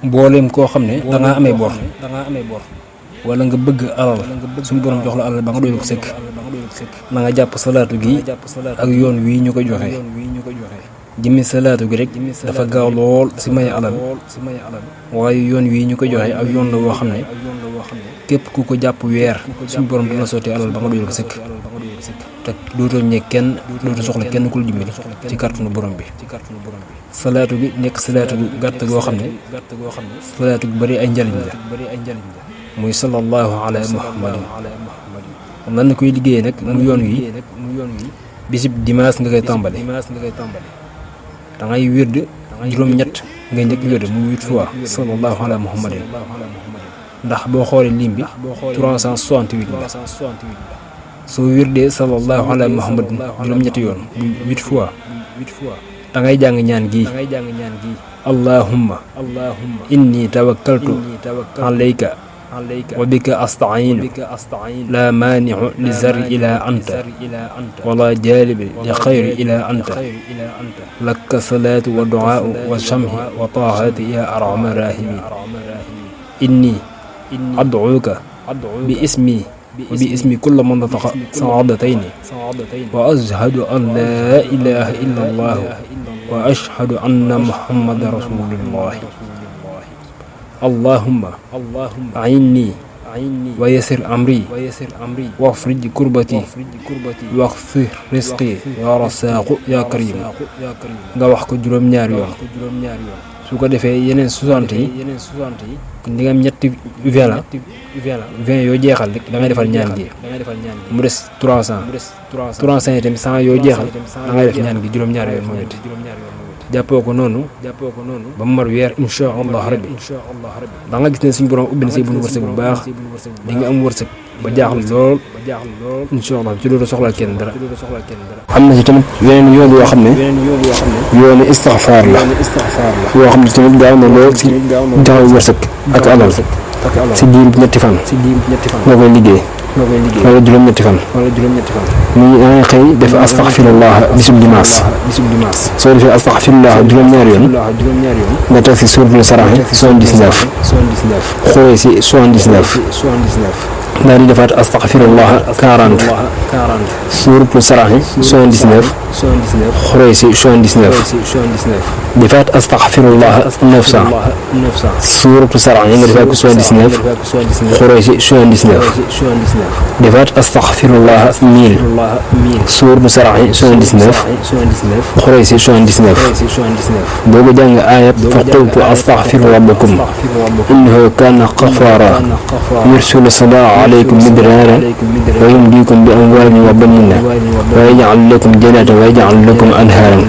mbooleem koo xam ne da ngaa amee bor wala nga bëgg alal suñu borom jox la alal ba nga doylu ko sëkk na nga jàpp salaatu gi ak yoon wii ñu ko joxe jëmmi salaatu gi rek dafa gaaw lool si maye alal waaye yoon wii ñu ko joxe ak yoon la woo xam ne képp ku ko jàpp weer suñu borom dina sotti alal ba nga doylu ko sëkk te dootoo ñee kenn dootoo soxla kenn ku la dimbali ci kàttanu borom bi. salaatu gi nekk salaatu gu gàtt goo xam ne salaatu gu bari ay njariñ la muy sallallahu ala muhammadin nan na koy liggéeyee nag mu yoon wi bisib dimanche nga koy tàmbali da ngay wird juróom-ñett ngay njëkk wird muy 8 fois sallallahu ala muhammadin ndax boo xoolee lim bi 368 la soo wirdee sallallahu ala muhammadin juróom-ñetti yoon muy 8 fois da ngay jàng ñaan gi allahumma inni tawakkaltu alayka wa bika asta'iinu laa maani'u li zarri ilaa anta wala jaaliba li xayri ilaa anta laka salaatu wa du'aa'u wa samhi wa taa'ati yaa arhamar raahimiin inni ad'uuka bi ismi wa bi ismi kulli man nataqa sa'aadatayni wa ashhadu an laa ilaaha illa allah wa ashhadu anna muhammadan rasuulullaah allahumma a'inni wa yassir amri wafrij kurbati waghfir rizqi ya rasaaqu ya karim nga wax ko juróom-ñaari yoon su ko defee yeneen 60 yi di nga am ñetti 20 yoo jeexal rek da ngay defal ñaan gi mu des 300 yi tamit 100 yoo jeexal da ngay def ñaan gi juróom-ñaari yoon moom it jàppoo ko noonu ba mu mar weer insha allah rabbi da nga gis ne suñu borom ubbi na say buntu wërsëg bu baax di nga am wërsëg ba jaaxal lool insha allah ci loolu soxlal kenn dara. am na ci tamit yeneen yoon yoo xam ne yoonu istixfaar la yoo xam ne tamit gaaw na lool si jaxal wërsëg ak alal si diirub ñetti fan nga koy liggéey wala juróom-ñetti fan muy da ngay xëy def astaxfirullah bisub dimanche soo defee astaxfirullah juróom-ñaari yoon nga teg si suuratul saraxe 79 xooy si 79 daal di defaat astaxfirullah 40 suuratul saraxe 79 xooy si 79 defaat astaxfirullah 900 suuratul saraxe nga defaat ko 79 xooy si 79 defaat astaxfirullah 1000 suuratul saraxe 79 xooy si 79 boo ko jàng aayat fa qultu astaxfiru rabbakum innahu kaana gaffaara yursilu samaa alaykum midraara wa yumdiikum bi amwaalin wa baniina wa yaj'al lakum jannatin wa yaj'al lakum anhaaran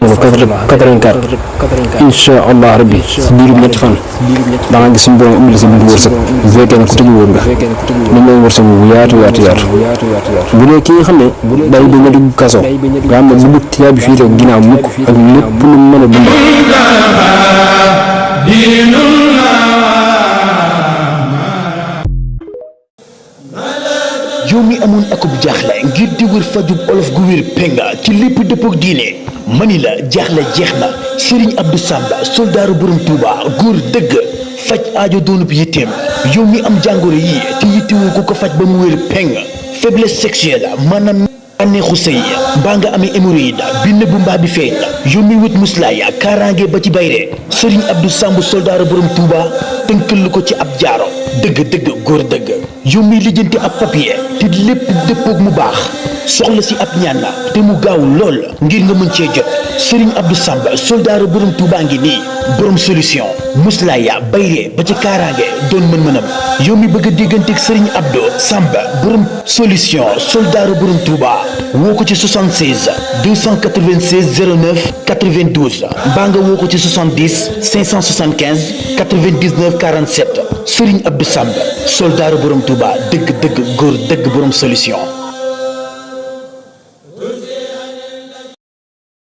84 insha allah rabbi si diiru ñetti fan da nga gis suñu borom ubbi la si buntu wërsëg bu fekkee ne ku tëju woon nga ni mooy wërsëg bu yaatu bu dee ki nga xam ne day bëgg a dugg kaso nga xam ne bu dugg tiyaa bi fii rek ginnaaw mukk ak lépp lu mën a dund yow mi amoon akub jaaxle ngir di wër fajub olof gu wér penga ci lépp dëppook diine mani la jaaxle jeex na Serigne Abdou Samba soldaaru borom Touba góor dëgg faj aajo doonub yitteem yow mi am jàngoro yi te yittewoo ku ko faj ba mu wér penga faiblesse sexuelle maanaam bànneexu sëy mbaa nga amee hémorroïde bi nëbb mbaa bi feeñ yow mi wut muslaay kaaraange ba ci bayre Serigne Abdou Samb soldaaru borom Touba tënkal ko ci ab jaaro dëgg góor dëgg yow mi lijjanti ab papier te lépp dëppoog mu baax soxla si ab ñaan te mu gaaw lool ngir nga mën cee jot Serigne Abdou Samb soldaaru borom Touba ngi nii borom solution muslaaya bayre ba ci kaaraange doon mën-mënam yow mi bëgg a dégganteeg Serigne Abdou Samb borom solution soldaaru borom Touba woo ko ci 76 296 09 92 mbaa nga woo ko ci 70 575 99 47 Serigne Abdou Samb soldaaru borom Touba dëgg góor dëgg borom solution.